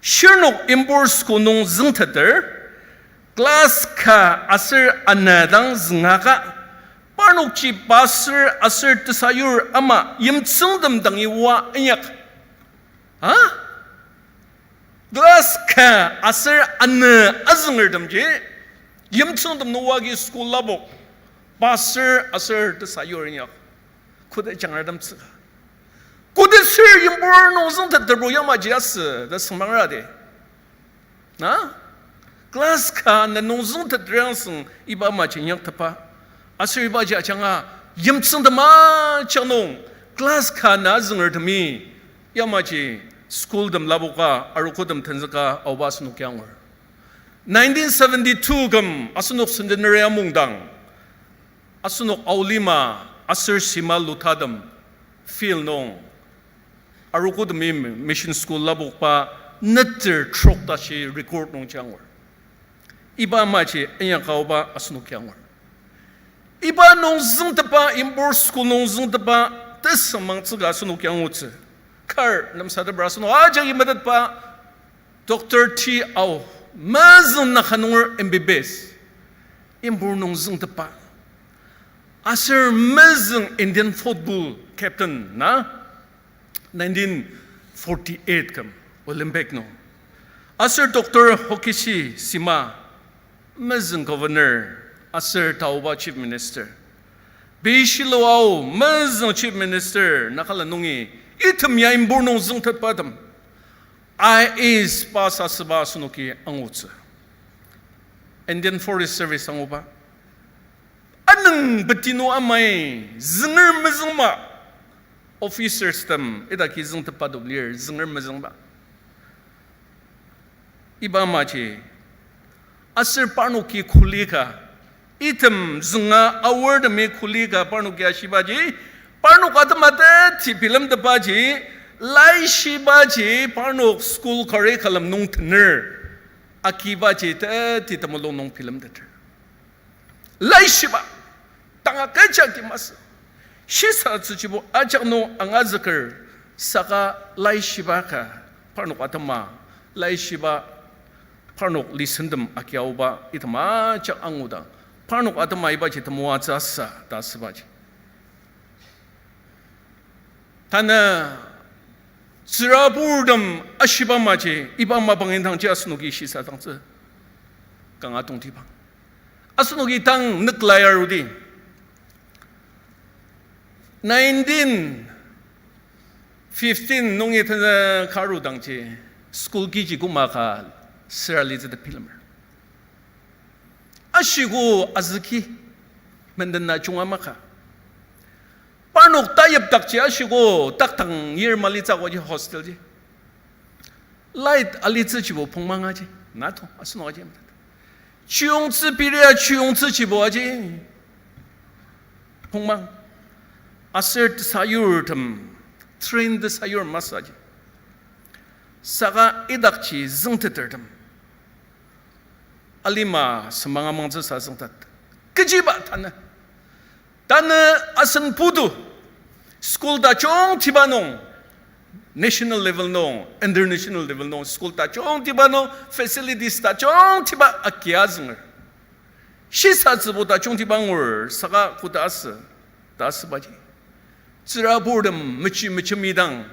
Shirnok Impur school nung züngteter, class ka aser ana dang züngaka, parnokji pastor aser tesayur ama yimtsüngtem dangi oa inyak. Ha? Class ka aser ana azüngertemji, yimtsüngtem nung oa agi school lapok, pastor aser tesayur inyak. Koda jangratemtsüka. Koda sür Impur nung züngteterbo yamaji asü ta süngmangra de. Na? Class ka ana nung züngteter angseng iba amaji inyaktepa. Aser ibaji ajanga yimtsüngtem ajak nung class ka ana azüngertemi yamaji school tem lapoka arogotem tenzüka aoba asenoki angur. Nineteen seventy-two küm asenok centenary amungdang, asenok Aolima aser Sima lutatem field nung arogotemi mission school lapokba neter trok tashi record nungji angur. Iba amaji inyaka aoba asenoki angur. Iba nung züngtepa, Impur school nung züngtepa, tesüngmangtsüka asenoki angutsü. Kar lemsatepra asenok ajaki metetba, Doctor T Ao, mezüng Naga nunger M B B S, Impur nung züngtepa. Aser mezüng Indian football captain na, nineteen forty-eight küm Olympic nung. Aser Doctor Hokichi Sima, mezüng governor, aser taoba chief minister. Bishilo Ao, mezüng chief minister, Nagaland nungi, item ya Impur nung züngtetbatem. I A S pass asüba asenoki angutsü. Indian Forest Service anguba. Anüng betinu amai, zünger mezüngma. Officers tem, idaki züngtepa dok lir, zünger mezüngba. Iba amaji, aser parnoki kuli ka, item zünga aor temi kuli ka parnoki ashibaji, parnok atema teti bilemtetbaji, laishibaji parnok school curriculum nung tener, akibaji teti temulung nung bilemteter. Laishiba, tanga kecha ki masü. Shisatsüjibo ajak nung angazüker, saka laishiba ka, parnok atema, laishiba, parnok lisentem akiaoba, item ajak angudang, parnok atema ibaji temoatsü asa, ta asübaji. Tanü tsüraburtem ashiba amaji, iba mapang indangji asenoki shisadangtsü kanga tongtibang. Asenoki tang nüklai arudi. Nineteen fifteen nungi tenü karudangji, school kiji koma ka süra litsü tebilemer. Ashiko azüki, mendena junga maka. Parnok tayipdakji ashiko taktang yir malitsü akoji hostelji. Light alitsüjibo pongmangaji. Na to, asenok aji metet. Chiyongtsü piria chiyongtsü chibo aji. Pongmang. Aser tesayurtem, train tesayur masü aji. Saka idakji züngtetertem alima semang amangtsüsa züngtet. Kechiba tanü. Tanü asen putu school tajungtiba nung, national level nung, international level nung, school tajungtiba nung, facilities tajungtiba agia zünger. Shisatsübo tajungtiba ngur saka koda asü, ta asübaji. Tsüraburtem mechi mechemidang,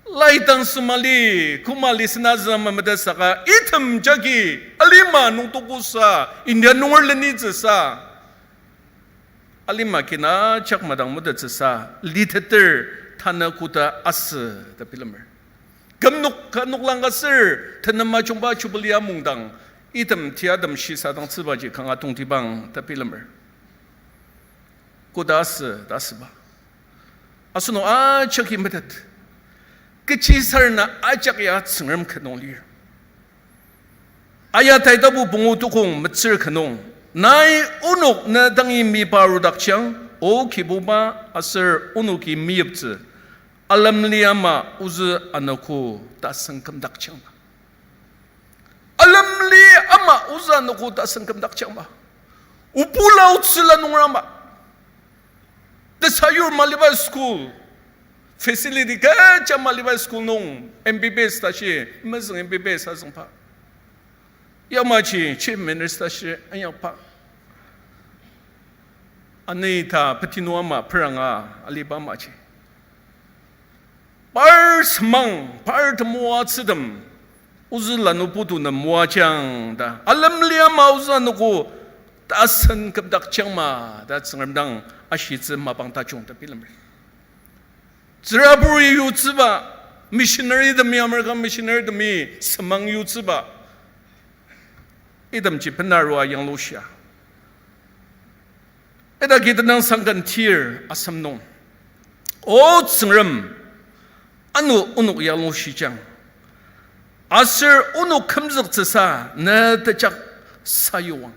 lai dang sümali, koma lisena züma mete saka, item jagi, alima nung tokosa, India nunger lenitsüsa alima kina jak madang metettsüsa, liteter tanü koda asü ta bilemer. Kümnok ka noklang ka sür, tenema jungba Jubilee amungdang, item tiatem shisadangtsübaji kanga tongtibang ta bilemer. Koda asü ta asüba. Asenok ajaki metet. Kechisarena ajak ya Tsüngrem kü nung lir. Aya taitabu pungu tukong metsür kü nung, nai onok ne dangi meyipa arudakjang, O Kibuba, aser onoki meyiptsü, alemli ama ozü anogo tasen kümdakjangma. Alemli ama ozü anogo tasen kümdakjangma. Obula otsüla nungra ama, tesayur maliba school, facility kecha maliba school nung M B B S tashi, mezüng M B B S azüngba. Yamaji chief minister shi inyakba. Ani ta petinu ama peranga aliba amaji. Par semang, par temoatsütem, ozü lanu putu nem moajang ta, alemli ama ozü anogo tasen kümdakjangma ta Tsüngrem dang ashitsü mapang tajung ta bilemer. Tsüraburi yutsüba, missionary temi, American missionary temi semang yutsüba, itemji benarua yanglushia. Idaki tenüngsang ken tir asem nung, O Tsüngrem, ano onok yanglushijang, aser onok kümzüktsüsa ne tejak sayuang.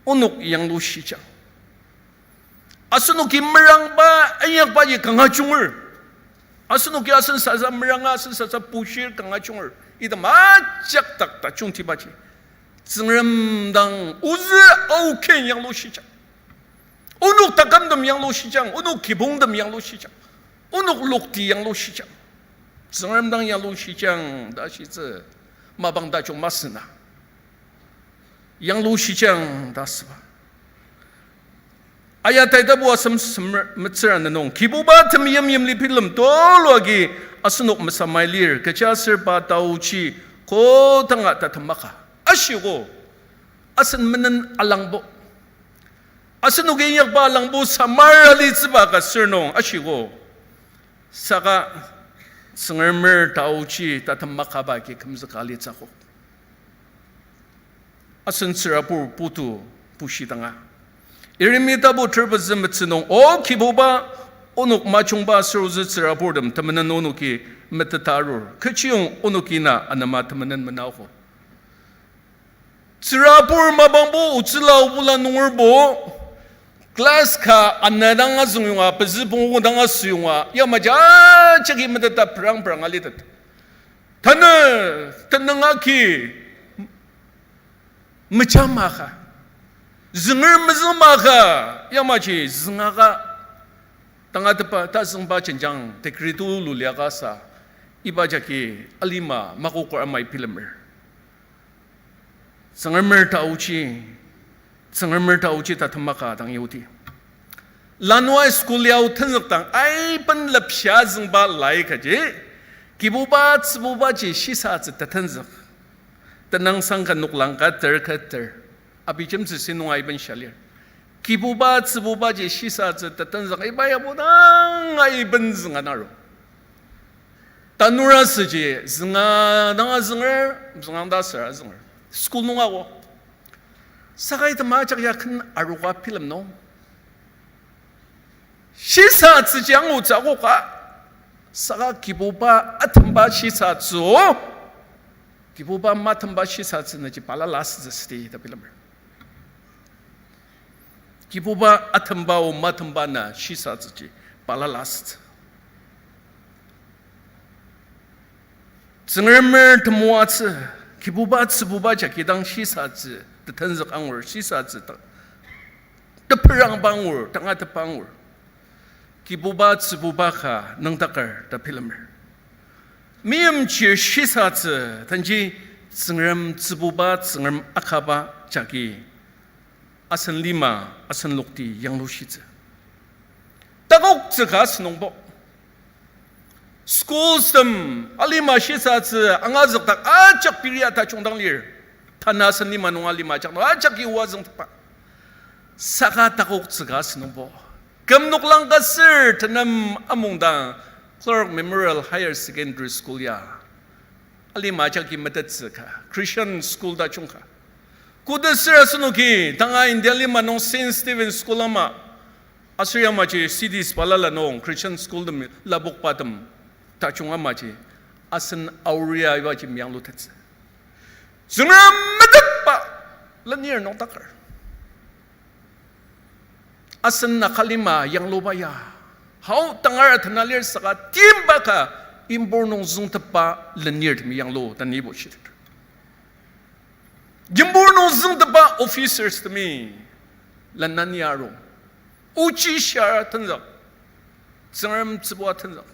Onok yanglushijang. Asenoki merangba inyakbaji kanga junger. Asenoki asen sasa meranga, asen sasa pushir kanga junger. Item ajak dak tajungtibaji, Tsüngrem dang ozü aoken yanglushijang. Onok takümtem yanglushijang, onok kibongtem yanglushijang, onok lokti yanglushijang. Tsüngrem dang yanglushijang ta shitsü mapang tajung masü na. Yanglushijang ta asüba. Aya taitabu asem semer-, metsür ana nung, Kibuba temeim yimli bilem tulu agi asenok mesamai lir, kechiaser pa taochi kodanga tatem maka. Ashiko, asen menen alangbo, asenoki inyakba alangbo samar alitsüba ka sür nung ashiko. Saka Tsüngremer taochi tatem makaba agi kümzüka alitsü akok. Asen tsürabur putu bushidanga, Yeremi tapu ter pezü metsü nung, O Kibuba, onok majungba aser ozü tsüraburtem temenen onoki meteta arur. Kechiyong onoki na anema temenen menaogo. Tsürabur mapangbo otsüla obula nungerbo, class ka ana dang azüngyonga, pezü pungu dang asüyonga, yamaji ajaki meteta prang prang alitet. Tanü tenüng agi meja maka, zünger mezüng maka, yamaji züngaka, tangatetba tazüngba jenjang degree tulu liaka sa, iba jagi alima makoker amai bilemer. Tsüngremer taochi, Tsüngremer taochi tatem maka dang yodi. Lanua school yao tenzükdang aiben lepsha züngba lai kaji, Kibuba tsübubaji shisatsü tetenzük. Tenüngsang ka noklang ka ter ka ter, abijemtsü si nung aiben sha lir. Kibuba tsübubaji shisatsü tetenzük iba yabo dang aiben zünga naro. Tanur asüji zünga dang azünger, zünga ta ser azünger. School nung ako, saka item ajak ya ken aroka bilem nung, shisatsüji angutsü akoka, saka Kibuba atemba shisatsü o, Kibuba matemba shisatsü naji balala asütsü südi ta bilemer. Kibuba atemba o matemba na shisatsüji balala asütsü. Tsüngremer temoatsü, Kibuba tsübuba jagi dang shisatsü, tetenzük angur shisatsü ta. Teperangba angur, tangatetba angur. Kibuba tsübuba ka nüngdaker ta bilemer. Meimchir shisatsü, tanji Tsüngrem tsübuba, Tsüngrem akaba jagi asen lima, asen lokti yanglushitsü. Takoktsü ka asünungbo. Schools tem alima shisatsü angazükdak ajak piri tajung dang lir. Tanü asen lima nung alima ajak nung ajaki oa züngtepa. Saka takoktsü ka asünungbo. Küm noklang ka sür tenem amungdang Clark Memorial Higher Secondary School ya alima ajaki metettsü ka, Christian school tajung ka. Koda sür asenoki tanga India lima nung Saint Stephen School ama, aser yamaji cities balala nung Christian school tem lapokba tem tajung amaji, asen aoria ibaji meyanglutettsü. Tsüngrem metetba lenir nüngdaker. Asen Naga lima yangluba ya. Hao tangar atena lir saka timba ka impur nung züngtepba lenirtemi yanglu ta nibo shitet. Impur nung züngtepba officers temi lenani aru. Ochi shia tenzük. Tsüngrem tsübua tenzük.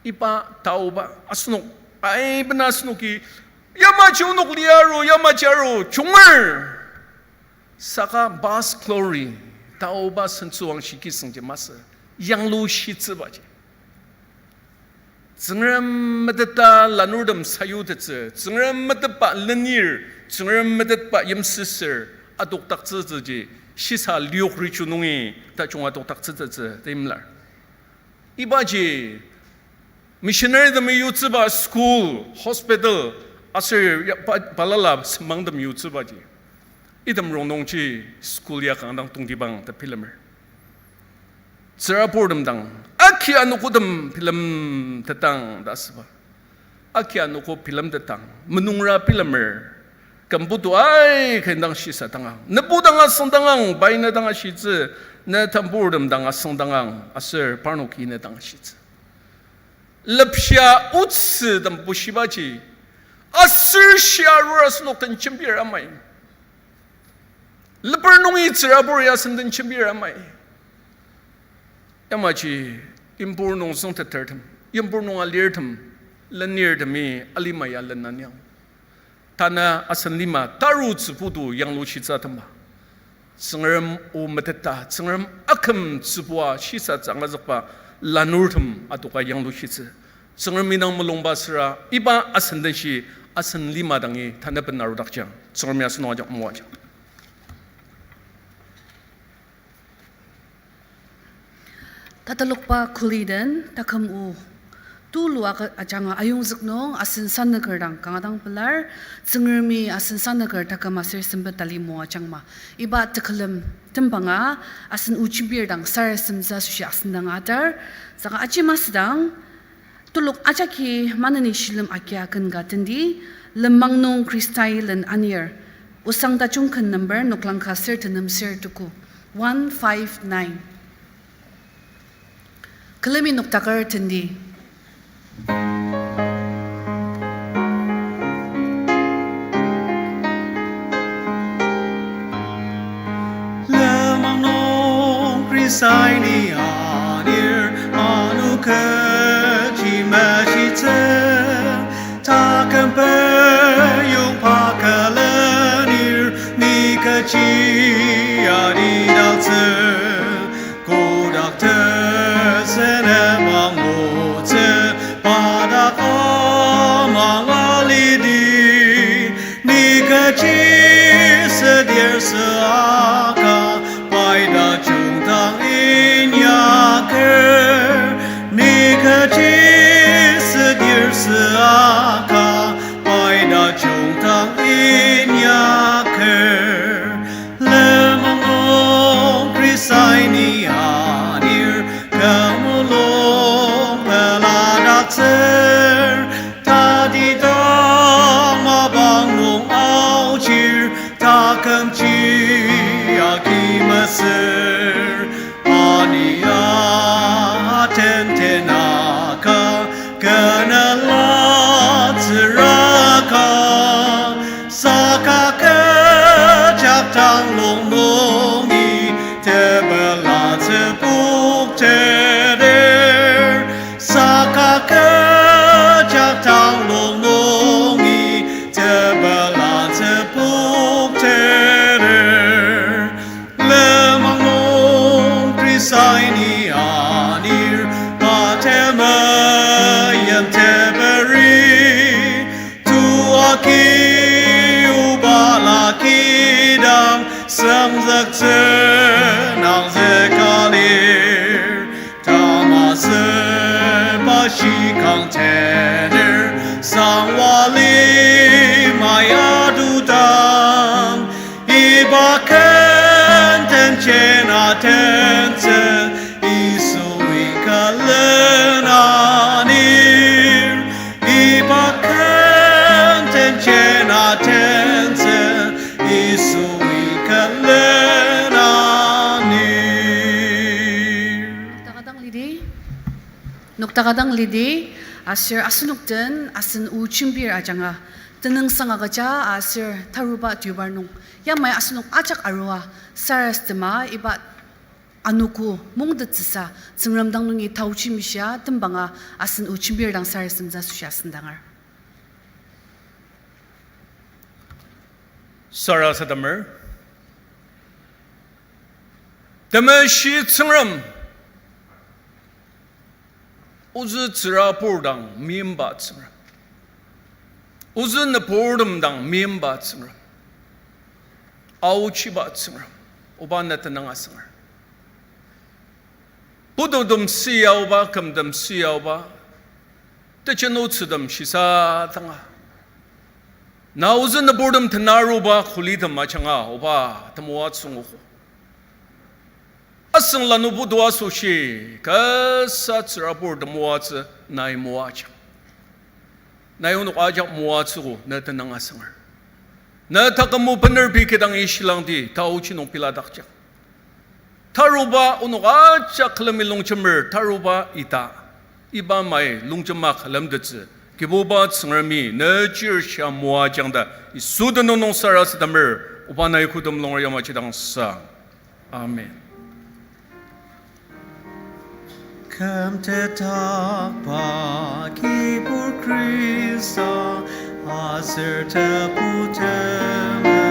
Iba taoba asenok, aibena asenoki, yamaji onok lia aru, yamaji aru, junger. Saka bas glory, taoba sentsüwangshi kisüngji masü, yanglushitsübaji. Tsüngrem meteta lanurtem sayutettsü, Tsüngrem metetba lenir, Tsüngrem metetba yimsüsür, adokdaktsütsüji, shisa liok richu nungi, tajung adokdaktsütsütsü, teimlar. Ibaji, missionary temi yutsüba school, hospital, aser ya, ba-, balala semangtem yutsübaji. Item rongnungji school ya kanga dang tongtibang ta bilemer. Tsüraburtem dang, aki anogotem bilemtetang ta asüba. Aki anogo bilemtetang, menungra bilemer. Kümbutu ai ken dang shisa tangang. Nebu dang asüngdangang, pai ne dang ashitsü, ne tamburtem dang asüngdangang, aser parnoki ne dang ashitsü. Lepshia otsü tem bushibaji, aser shia arur asenok den jembir amai. Leper nungi tsürabur ya senden jembir amai. Yamaji, impur nung züngtetertem, impur nung alirtem, lenirtemi alima ya lenaniang. Tanü asen lima tarutsü putu yanglushitsü atema. Tsüngrem o meteta, Tsüngrem aküm tsübua shisatsü angazükba lanurtem adoka yanglushitsü. Tsüngrem indang mulungba süra iba asen denshi asen lima dangi tanü ben arudakjang. Tsüngremi asenok ajak moajang. Tatalokba kuli den taküm o tulu aka-, ajanga ayongzük nung asen sanüker dang kanga dang pelar, Tsüngremi asen sanüker taküm aser sempet tali moajangma. Iba tekülem tembanga asen o jembir dang sarasademtsü asoshi asüngdang atar, saka aji masüdang, telok ajaki maneni shilem agia ken ka tendi, lenmang nung Khristai len anir, osang tajung ken number noklang ka ser tenem ser tuku, one five nine. Külemi noktaker tendi. Lenmang nung Khristai ni anir, ano kechi meshitsü, taküm peyong pa ka lenir, ni kechi adidaktsü. Kodak tesünemang otsü, pa dak amang alidi, ni kechi südir süaka, pai tajung dang inyaker, ni kechi südir süaka, pai tajung dang inyaker. Lenmang nung Khristai ni anir, Shikang tener sangwali mayadudang, iba ken tenjen atentsü, Yisui külen anir. Iba ken tenjen atentsü, Yisui külen anir. Nokdaka dang lidi. Nokdaka dang lidi, aser asenok den asen o jembir ajanga tenüngsang agüja aser taruba teyubar nung, yamai asenok ajak arua sarasadema iba anogo mungtettsüsa Tsüngrem dang nungi taochi mishia tembanga asen o jembir dang sarasademtsü asoshi asen dangar. Sarasademer. Temeshi Tsüngrem, ozü tsürabur dang meimba Tsüngrem, ozü nüburtem dang meimba Tsüngrem, aochiba Tsüngrem, oba na tenüng asünger. Pututem süyaoba, kümtem süyaoba, tejen otsütem shisa danga, na ozü nüburtem tenaruba kulitem ajanga oba temoatsü nguogo. Asüng lanur putu asoshi kasa tsürabur temoatsü nai moajang. Nai onok ajak moatsüogo na tenüng asünger. Na taküm o bener pei kidang ishilangdi taochi nung peladakjang. Taruba onok ajak külemi longjemer taruba ita, iba mai longjema külemtettsü Kibuba Tsüngremi ne chir shia moajang ta Yisu tenüng nung sarasademer, oba nai kotem longer yamaji dang sang. Amen. Kümtetdakba Kibur Khrista, aser tebu temeim,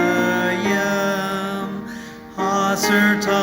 aser ta